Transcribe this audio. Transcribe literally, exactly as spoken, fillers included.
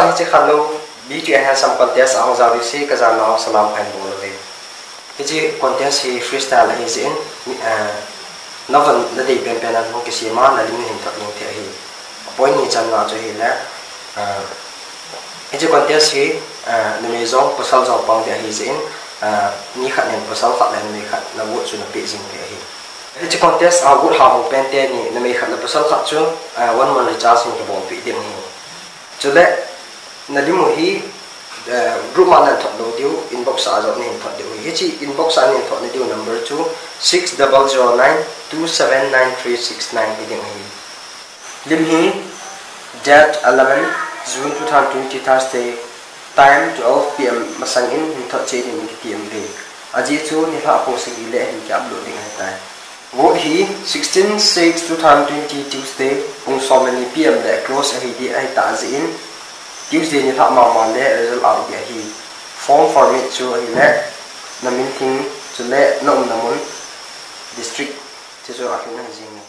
Hiche khat lou, Beauty and Handsome Contest ahung jao ding se, kajanau salam kahin bol uve. Hiche contest hi freestyle ahi jeh in, mi, eh, navon nadei penpen a hung kisem a, nalim nahin thot ding thei ahi. Apoint ni channa chu ahile, eh, hiche contest hi, eh, numei jong pasal jong pang ding ahi jeh in, eh, mi khat nin pasal khat le numei khat na vote chu napeh jing thei ahi. Hiche contest a vote hahmo pen teni, numei khat le pasal khat chu, eh, one month recharge hin kibolpeh ding ahi. Chule, nalim u hi, eh, group ma nahin thot lou diu, inbox a jong nahin thot diu ahi. Hiche inbox a nahin thot nadiu number chu six double zero nine two seven nine three six nine hiding ahi. Lim hi date eleven June two thousand twenty, Thursday, time twelve P M masang in hin thot cheh ding in kiti in ve. Ajeh chu nilhah pung sagi le hin ki upload ding ahitai. Vote hi sixteen six two thousand twenty Tuesday pung som le ni P M le close ahi ding ahitah jeh in Tuesday nilhah mama le result out ding ahi. Form format chu ahile namin thing chule naumna mun, district, chuchu alhun ahi jenge.